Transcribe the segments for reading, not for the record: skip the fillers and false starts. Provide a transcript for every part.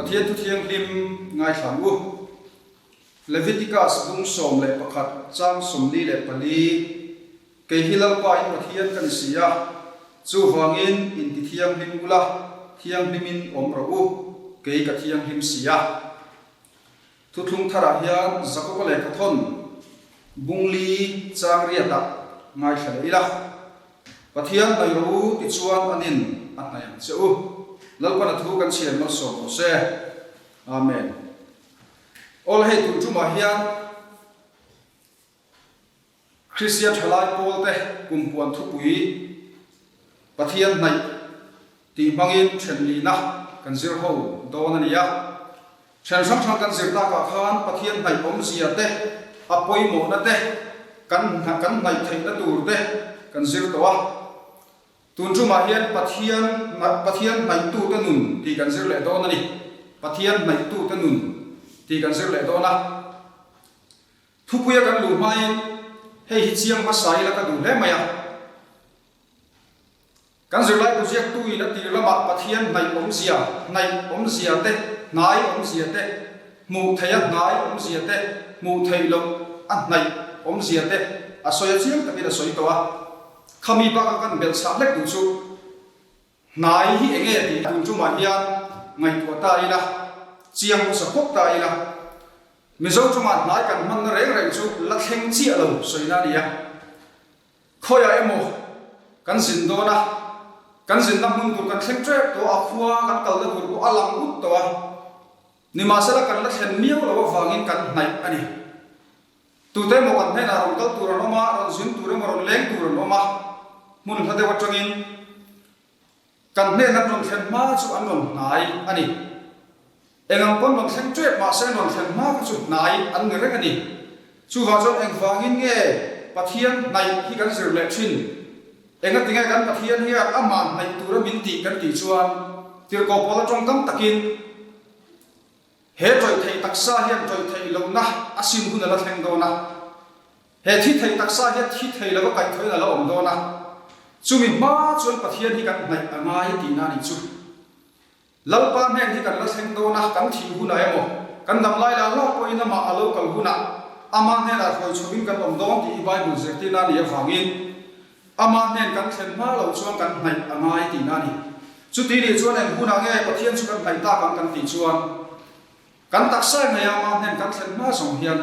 Pathian Thu Thianghlim ngaithla ang u. Leviticus bung 11 chang 44, Kei hi Lalpa in Pathian ka ni si a, chuvangin inti thianghlim ula, thianghlimin awm rawh u, kei ka thianghlim si a. Thuthlung tharah hian Jakoba lehkhathawn bungli chang riatah ngaithla leh ila. Pathian hnaih rawh u tichuan anin a hnaih ang che u. Lalpan a thu kan chhiar malsawm rawh se. Amen. Aw la hei tun tumah hian Kristian thalai pawlte kumpuan thupui Pathian hnaih tih hmangin thenlihna kan zir ho dawn a ni a. Then hrang hrang kan zir takah khan Pathian hnaih awmzia te, a pawimawhna te, kan kan hnaih theihna tur te kan zir tawh a. Tun tumah hian Pathian Pathian hnaihtute nun tih kan zir leh dawn a ni. Pathian hnaihtute nun tih kan zir leh dawn a. Thupuia kan luh hmain hei hi chiang hmasa ila ka duh hle mai a. Kan zirlai bu ziaktuin a tir lamah Pathian hnaih awmzia, hnaih awmzia te, hnai awmzia te, hmuh theih a hnai awmzia te, hmuh theih loh a hnaih awmzia te a sawi a chiang takin a sawi tawh a. Khami baka kan belh chhah hlek duh chu Hnai hi enge tih tun tumah hian ngaihtuah ta ila, chiang hmasa phawt ta ila. Mizo tumah hnai kan hmanna reng reng chu la thleng chiah lo sawina a ni a. Khawiah emaw kan zin dawn a, kan zinna hmun tur kan thleng tep tawh a, khua kan kalna tur pawh a lang ut tawh a. Nimahsela kan la thlen miau lo avangin kan hnaih a ni. Tute emaw kan hnenah rawn kal tur an awm a, rawn zin tur emaw rawn leng tur an awm a, hmun hla deuh atangin kan hnen an rawn thlen hma chu an rawn hnai a ni. Eng ang pawn rawn thleng tep mahse an rawn thlen hma kha chu hnai an ni reng a ni. Chuvang chuan engvangin nge Pathian hnaih hi kan zir leh thin? Engati nge kan Pathian hian amah hnaih tura min tih kan tih chuan tirhkoh pawl atawng tam takin, He tawih theih taksa hian tawih theih lohna a sin hun a la thleng dawn a. He thi theih taksa hian thi thei lova kaihthawhin a la awm dawn a. Chumi hma chuan Pathian hi kan hnaih a ngai tihna a nih chu. Lalpa hnen hi kan la thleng dawn a, kan thih hunah emaw, kan dam lai lah lah pawhin amah a lo kal hunah ama hnenah hruai chhovin kan awm dawn tih hi Bible zirtirna a nih avangin Amah hnen kan thlen hma loh chuan kan hnaih a ngai tihna a ni. Chuti nih chuan eng hunah nge Pathian chu kan hnaih tak ang kan tih chuan kan taksa ngeia amah hnen kan thlen hma zawng hian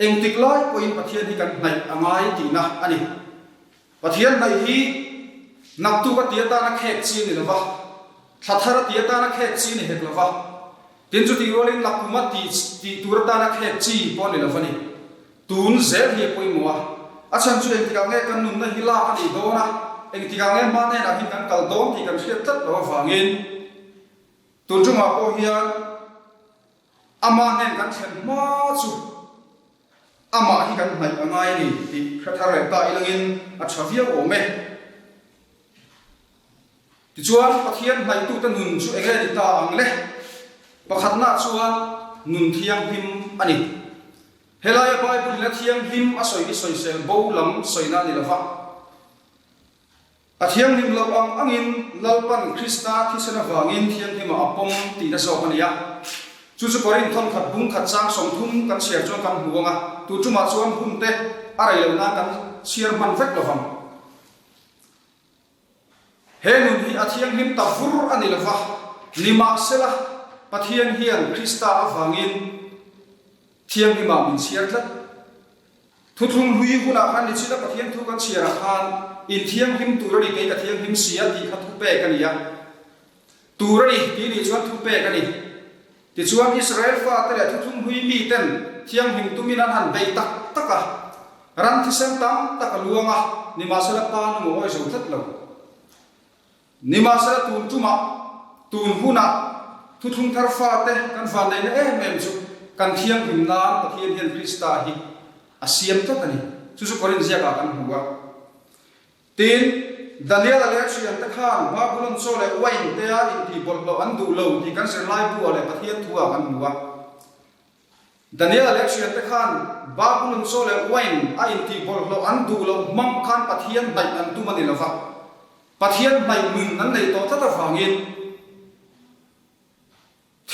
engtik lai pawhin Pathian hi kan hnaih a ngai tihna a ni. Pathian hnaih hi naktuk a ti atana khek chi a ni lova, thla thar a ti atana khek chi a ni hek lova, tin chutih rualin nakkum a tih tih tur atana khek chi pawh a ni lova ni. Tun zel hi a pawimawh a, a chhan chu engtikah nge kan nunna hi lak a nih dawn a, engtikah nge hma hnenah hian kan kal dawn tih kan hriat tlat loh avangin tun chungah pawh hian amah hnen kan thlen hma chu amah hi kan hnaih a ngai a ni tih hre thar leh ta ilangin a tha viau awm e. Tichuan, Pathian hnaihtute nun chu enge ni ta ang le? Pakhatnaah chuan nun thianghlim a ni. Helaia Bible-in a thianghlim a sawi hi sawisel bo lam sawina a ni lo va. A thianghlim loh ang angin Lalpan Krista thisen avangin thianghlimah a pawm tihna zawk a ni a. Chu chu Korinth thawnkhat bung khat chang 30 kan chhiar chuan kan hmu ang a, tu tumah chuan hunte a rei loh nan kan chhiar hman vek lo vang. He nun hi a thianghlim ta vur a ni lova, nimahsela Pathian hian Krista avangin thianghlimah min chhiar tlat. Thuthlung hlui hunah khan nichina Pathian thu kan chhiarah khan inthianghlim tur a ni, kei ka thianghlim si a tih kha thupek a ni a. Tur a ni tih nih chuan thupek a ni. Tichuan Israel fate leh thuthlung hlui miten thianghlim tumin an han bei tak tak a, ram thisen tam tak a luang a, nimahsela pa nu a awi zo tlat lo. Nimahsela tun tumah, tun hunah thuthlung thar fate kan vanneihna em em chu kan thianghlim nan Pathian hian Krista hi a siam tlat a ni. Chu chu Korinth ziakah kan hmu a. Tin, Daniela leh a thiante khan Babulon chaw leh uain tea intih bawlhhlawh an duh lo tih kan zirlai bu-ah leh Pathian thu-ah kan hmu a. Daniela leh a thiante khan Babulon chaw leh uain a intih bawlhhlawh an duh loh hmang khan Pathian hnaih an tum a ni lo va. Pathian hnaih nun an neih tawh tlat avangin.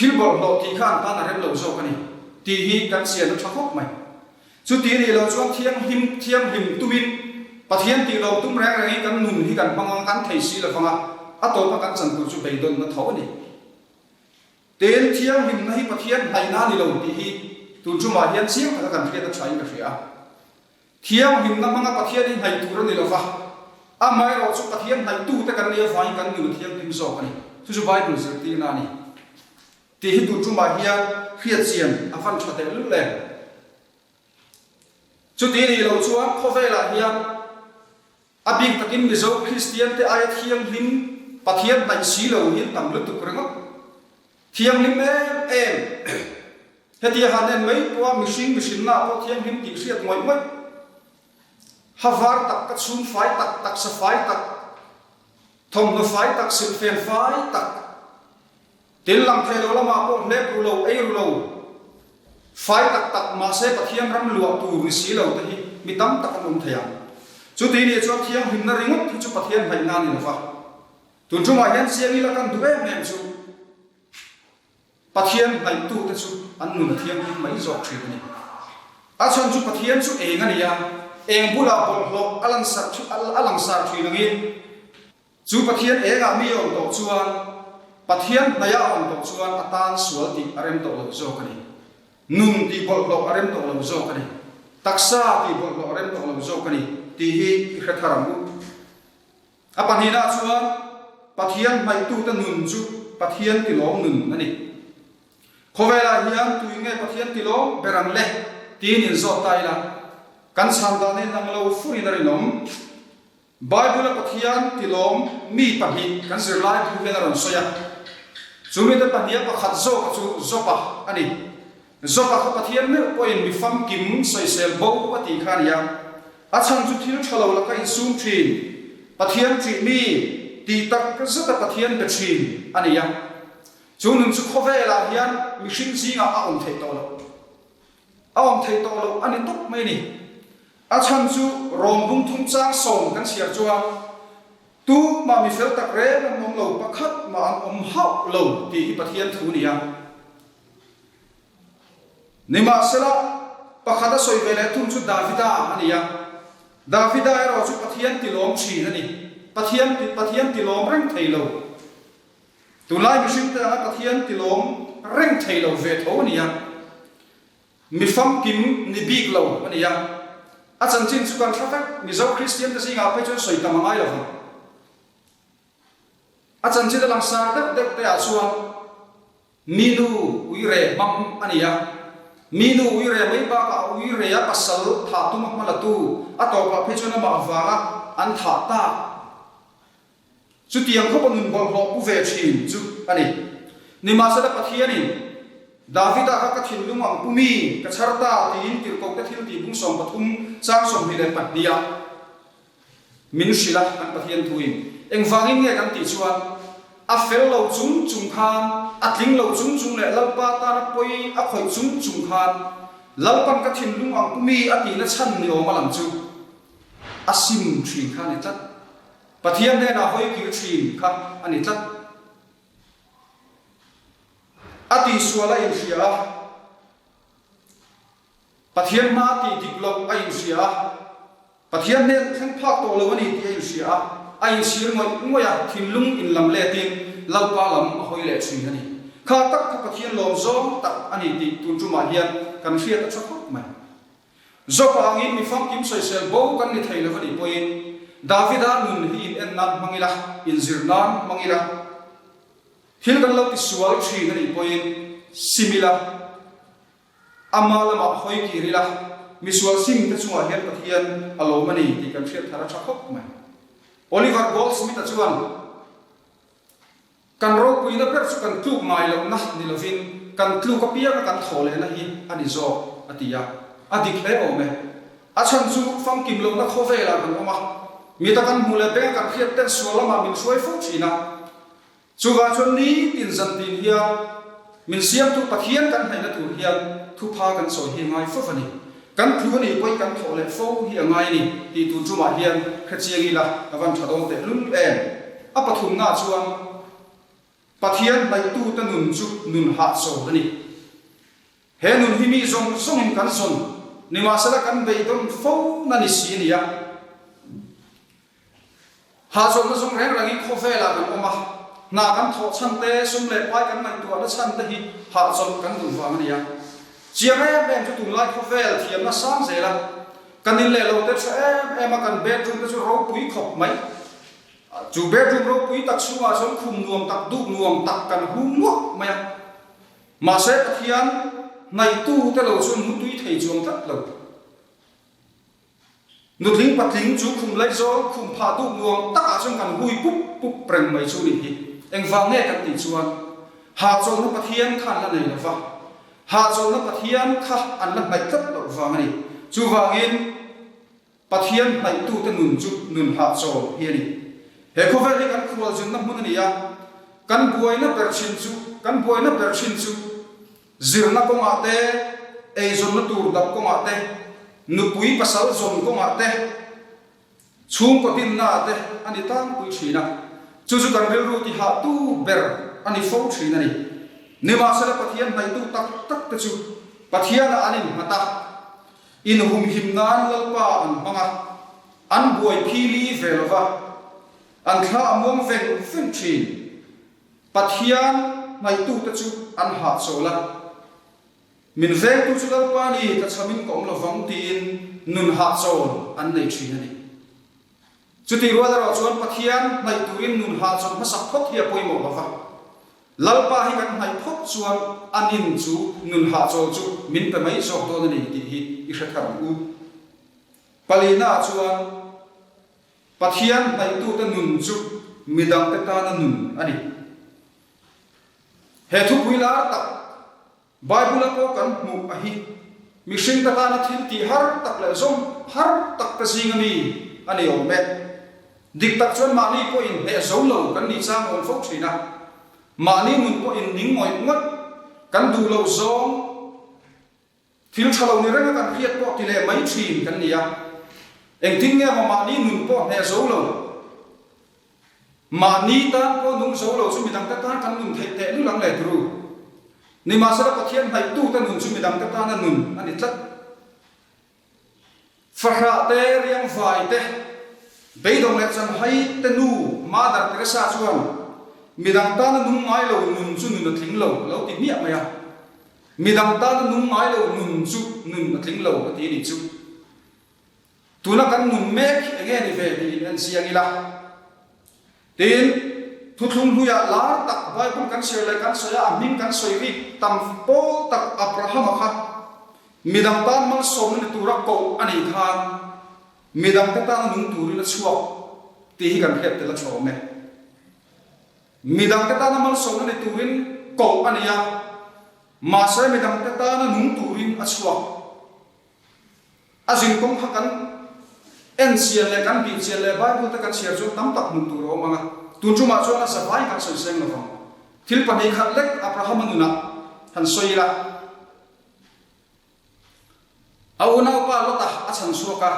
Thil bawlhhlawh tih kha an tan a rem lo zawk a ni tih hi kan chian a tha khawp mai. Chuti nih loh chuan thianghlim thianghlim tumin Pathian tih lawm tum reng rengin kan nun hi kan hmang ang kan thei si lovang a, a tawpa kan chan tur chu beidawnna tho a ni. Tin, thianghlimna hi Pathian hnaihna a ni lo tih hi tun tumah hian chiang taka kan hriat a thain ka hria a. Thianghlimna hmanga Pathian hi hnaih tur a ni lova, amaherawh chu Pathian hnaihtute kan nih avangin kan nun a thianghlim zawk a ni. Chu chu Bible zirtirna a ni. Tih hi tun tumah hian hriatchian a van tha tehlul em? Chuti nih loh chuan khawvelah hian a bik takin Mizo Kristian te aia thianghlim Pathian hnaih si lo hi an tam lutuk ringawt. Thianghlim em em. Hetia han en mai pawha mihring mihrinna pawh thianghlim tih hriat ngawih ngawih. Ha var tak, ka chhung fai tak, taksa fai tak, thawmhnaw fai tak, silhfen fai tak, tin lang thei lo lamah pawh hlep ru lo, ei ru lo, fai tak tak mahse Pathian ram luah tur ni si lo te hi mi tam tak an awm thei ang. Chuti nih chuan thianghlimna ringawt hi chu Pathian hnaihna a ni lo va. Tun tumah hian chiang ila kan duh em em chu Pathian hnaihtute chu an nun a thianghlim mai zawk thin a ni. A chhan chu Pathian chu eng a ni a, eng bulah bawlhhlawh a lansar a langsar thin angin chu Pathian engah mi a awm tawh chuan Pathian hnaih a awm tawh chuan a tan sual tih a rem tawh lo zawk a ni. Nun tih bawlhhlawh a rem tawh lo zawk a ni. Taksa tih bawlhhlawh a rem tawh lo zawk a ni tih hi i hre thar ang u. A pahnihna chuan Pathian hmaihtute nun chu Pathian tilawm nun a ni. Khawvelah hian tui nge Pathian tilawm ber ang le tiin inzawt ta ila, kan chhan dan a inang lo furin a rinawm. Bible-a Pathian tilawm mi pahnih kan zirlai bu hian a rawn sawi a. Chu mite pahniha pakhat zawka chu Job-a a ni. Job-a kha Pathian meuh pawhin mi famkim sawisel bo a tih kha a ni a. A chhan chu thil tha lo laka insum thin, Pathian ṭih mi, tih tak zeta Pathian be thin a ni a. Chu nun chu khawvelah hian mihring zingah a awm theih tawh loh. A awm theih tawh loh a ni tawp mai a ni. A chhan chu Rom bung thum chang sawm kan chhiar chuan, Tumah mi fel tak reng an awm lo, pakhat mah an awm hauh lo tih hi Pathian thu a ni a. Nimahsela, pakhat a sawi ve leh thung chu Davida a ni a. Davida erawh chu Pathian tilawm thin a ni. Pathian Pathian tilawm reng thei lo. Tunlai mihringte anga Pathian tilawm reng thei lo ve tho a ni a. Mi famkim ni bik lo a ni a. A chanchin chu kan hre vek, Mizo Kristiante zingah phei chuan sawi tam a ngai lo vang. A chanchin a langsar deuh deuh te ah chuan Mi nu uire hmang a ni a. Mi nu uire mai bakah a uire a pasal thah tum a hma la tu, a tawpah phei chuan amah avanga an thah tak. Chutiang khawpa nun bawlhhlawh pu ve thin chu a ni. Nimahsela Pathianin, Davida kha ka thinlung ang pu mi, ka chhar ta, tiin tirhkohte thil tih bung 13 chang 22 ah Min hrilh a, kan Pathian thuin engvangin nge kan tih chuan a fel lo chung chung khan, a tling lo chung chung leh Lalpa tana pawi a khawih chung chung khan Lalpan ka thinlung ang pumi a tihna chhan ni awm a lang chu a sim thin kha a ni tlat. Pathian hnenah hawi kir thin kha a ni tlat. A tihsual a inhria a. Pathian hma tih dik loh a inhria a, Pathian hnen thleng phak tawh lo a ni tih a inhria a, a insir ngawih ngawih a, thinlung inlam letin Lalpa lam a hawi leh thin a ni. Kha tak kha Pathian lawm zawng tak a ni tih tun tumah hian kan hriat a tha khawp mai. Job-a angin mi famkim sawisel bo kan ni thei lo a nih pawhin Davida nun hi in en nan hmang ila, inzir nan hmang ila, thil kan lo tisual thin a nih pawhin sim ila, Ama lamah hawi kir ila, misual sim te chungah hian Pathian a lawm a ni tih kan hriat thar a tha khawp mai. Oliver Goldsmith-a chuan, Kan ropuina ber chu kan tluk ngai lohna ni lovin kan tluk apianga kan thawh lehna hi a ni zawk, a ti a. A dik hle awm e. A chhan chu famkim lohna khawvelah kan awm a, mita kan hmuh leh benga kan hriat ten sual lamah min hruai fo thin a. Chuvang chuan nitin zantin hian min siamtu Pathian kan hnaihna tur hian thupha kan sawi hi a ngai fo a ni. Kan tlu a nih pawhin kan thawh leh fo hi a ngai a ni tih tun tumah hian hrechiang ila a van tha dawn teh lul em. A pathumnaah chuan. Pathian hnaihtute nun chu nun hahchawl a ni. He nun hi mi zawng zawngin kan zawn, nimahsela kan beidawn fo na ni si a ni a. Hahchawlhna zawng reng rengin khawvelah kan awm a, hna kan thawh chhan te, sum leh pai kan ngaihtuahna chhan te hi hahchawlh kan duh vang a ni a. Chiang em em chu tunlai khawvel thiamna sang zel a, kan in leh lo te tha em em a, kan bedroom te chu ropui khawp mai. Chu bedroom ropui tak chhungah chuan khum nuam tak, duk nuam tak kan hung nuah mai a. Mahse Pathian hnaihtu te lo chuan mutui thei chuang tlat lo. Nutling patling chu khum laihzawl khum phah duk nuam takah chuan kan hui pup pup reng mai chu nih hi. Engvang nge kan tih chuan hahchawlhna Pathian kha an la nei lo va, hahchawlhna Pathian kha an la hnaih tlat loh vang a ni. Chuvangin Pathian hnaihtute nun chu nun hahchawl hi a ni. He khawvel hi kan khualzinna hmun a ni a, kan buaina ber thin chu kan buaina ber thin chu Zirna kawngah te, eizawnna tur dap kawngah te, nupui pasal zawn kawngah te, chhungkaw dinna ah te a ni tlangpui thin a, chu chu kan rilru tihahtu ber a ni fo thin a ni. Nimahsela Pathian hnaihtu tak tak te chu Pathianah an innghat a, inhumhim nan Lalpa an hmang a, an buai phili ve lo va, an thla a muang veng veng thin. Pathian hmaihtute chu an hahchawl a, Min vengtu chu Lalpa ni, ka chhamin ka awm lo vang tiin nun hahchawl an nei thin a ni. Chutih rual erawh chuan Pathian hnaih turin nun hahchawl hmasak phawt hi a pawimawh lo va, Lalpa hi kan hnaih phawt chuan a nin chu nun hahchawl chu min pe mai zawk dawn a ni tih hi i hre thar ang u. Palina chuan. Pathian hnaihtute nun chu midangte tana nun a ni. He thupui lar tak Bible-a pawh kan hmuh a hi mihringte tana thil tih har tak leh zawm har tak te zinga mi a ni awm e. Dik tak chuan mahni pawh inhneh zo lo kan nih chang awm fo thin a. Mahni nun pawh inning ngawih ngawih kan duh loh zawng Thil tha lo ni renga kan hriat pawh ti leh mai thin kan ni a, engtin nge maw mahni nun pawh hneh zo lo, mahni tan pawh nung zo lo chu midangte tan kan nun theih teh lul ang le turu. Nimahsela Pathian hnaihtute nun chu midangte tana nun a ni tlat. Fahrah te, riangvai te, beidawng leh chanhai te nu Mother Teresa chuan midang tana nung ngai lo nun chu nun a tling lo a lo ti hmiah mai a. Midang tana nung ngai lo nun chu nun a tling lo a ti a nih chu. Tuna kan nun mek hi enge ni ve tiin en chiang ila. Tin, thuthlung hnuiah lar tak Bible kan chhiar leh kan sawi a, a hming kan sawi rik tam pawl tak Abrahama kha midang tan malsawmna ni tura koh a nih khan midangte tana nung turin a chhuak tih hi kan hriat tel a tha awm e. Midangte tana malsawmna ni turin koh a ni a, mahse midangte tana nung turin a chhuak. A zinkawng kha kan en chian leh kan bih chian leh Bible te kan chhiar chuan tam tak hmuh tur a awm ang a, tun tumah chuan a zavai kan sawi seng lo vang. Thil pahnih khat lek Abrahama nunah han sawi ila. A unaupa Lota a chhan chhuak a,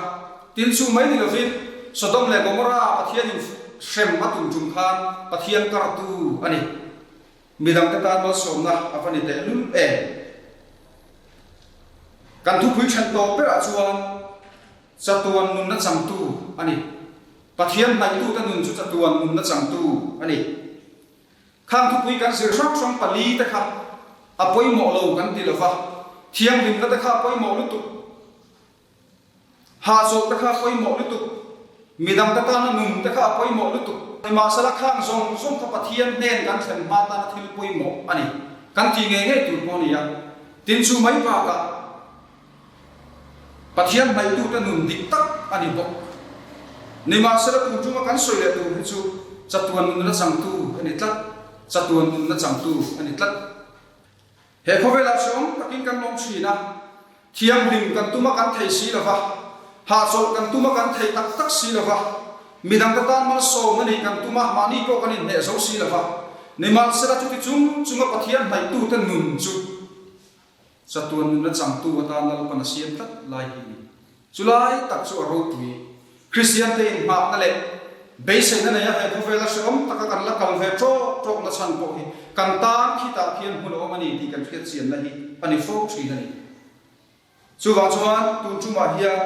tin chu mai ni lovin Sodom leh Gomorrah Pathianin hrem a tum tum khan Pathian kartu a ni. Midangte tan malsawmna a va ni teh lul em? Kan thupui then tawp berah chuan chatuan nunna changtu a ni. Pathian hnaihtute nun chu chatuan nunna changtu a ni. Khang thupui kan zir hrang hrang pali te kha a pawimawh lo kan ti lova, thianghlimna te kha a pawimawh lutuk. Hahchawlh te kha a pawimawh lutuk, midang te tana nun te kha a pawimawh lutuk. Nimahsela khang zawng zawng kha Pathian hnen kan thlen hma tana thil pawimawh a ni. Kan tih ngei ngei tur pawh a ni a. Tin chu mai bakah Pathian hmaihtute nun dik tak a ni bawk. Nimahsela tun tuma kan sawi leh tur hi chu chatuan nunna changtu a ni tlat, chatuan nunna changtu a ni tlat. He khawvelah hreawm takin kan lawm thin a, thianghlim kan tum a kan thei si lo va, hahchawlh kan tum a kan thei tak tak si lo va, midangte tan malsawmna nih kan tum a mahni pawh kan inhneh zo si lo va, nimahsela chuti chung chunga Pathian hnaihtute nun chu chatuan nunna changtu atan Lalpan a siam tlat lai hi a ni. Chulai tak chu a ropui. Kristiante inhngahna leh. Beiseina neia he khawvela hrehawm taka kan la kal ve ṭawk ṭawkna chhan pawh hi kan tan khitah khian hmun a awm a ni tih kan hriat chianna hi a ni fo ṭhin a ni. Chuvang chuan tun ṭumah hian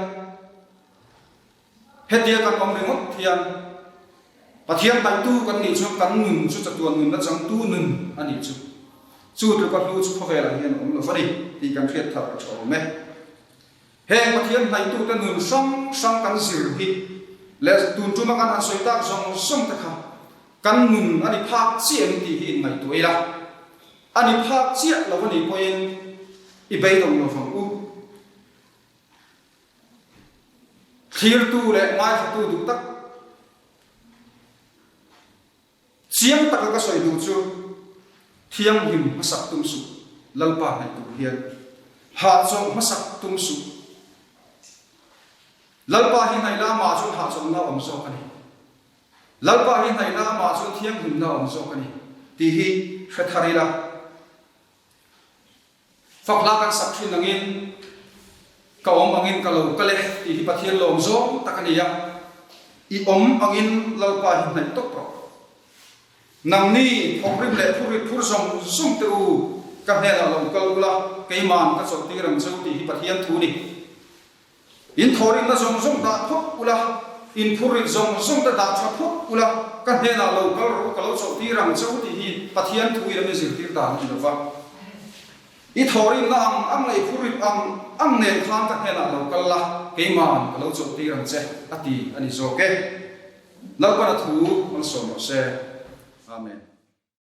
hetia kan awm ringawt hian Pathian hnaihtu kan nih chuan kan nun chu chatuan nunna changtu nun a nih chu. Chu tluka hlu chu khawvelah hian a awm lo va ni tih kan hriat thar a ṭha awm e. Heng Pathian hnaihtute nun hrang hrang kan zir hi leh tun tuma kan han sawi tak zawng zawng te kha kan nun a ni phak chiah em tih hi inngaihtuah ila, a ni phak chiah lo a nih pawhin i beidawng lo vang u. Thlirtu leh ngaithlatu duh tak Chiang taka ka sawi duh chu thianghlim hmasak tum suh, Lalpa hnaih tur hian hahchawlh hmasak tum suh. Lalpa hi hnaih la amah chuan hahchawlhna a awm zawk a ni. Lalpa hi hnaih la amah chuan thianghlimna a awm zawk a ni tih hi hre thar ila. Fak hla kan sak thin angin, Ka awm angin ka lo kal e tih hi Pathian lawm zawng tak a ni a, I awm angin Lalpa hi hnaih tawp rawh. Nangni thawkrim leh phurrit phur zawng zawng te u, ka hnenah lo kal ula, keiman ka chawlhtir ang che u tih hi Pathian thu ni. In thawhrimna zawng zawng dah phawt ula, in phurrit zawng zawng te dah tha phawt ula, ka hnenah lo kal rawh u, ka lo chawlhtir ang che u tih hi Pathian thu in a min zirtir dan a ni lo va. I thawhrimna ang ang leh i phurrit ang ang nen khan ka hnenah lo kal la, keiman ka lo chawlhtir ang che, a ti a ni zawk e. Lalpana thu malsawm rawh se. Amen.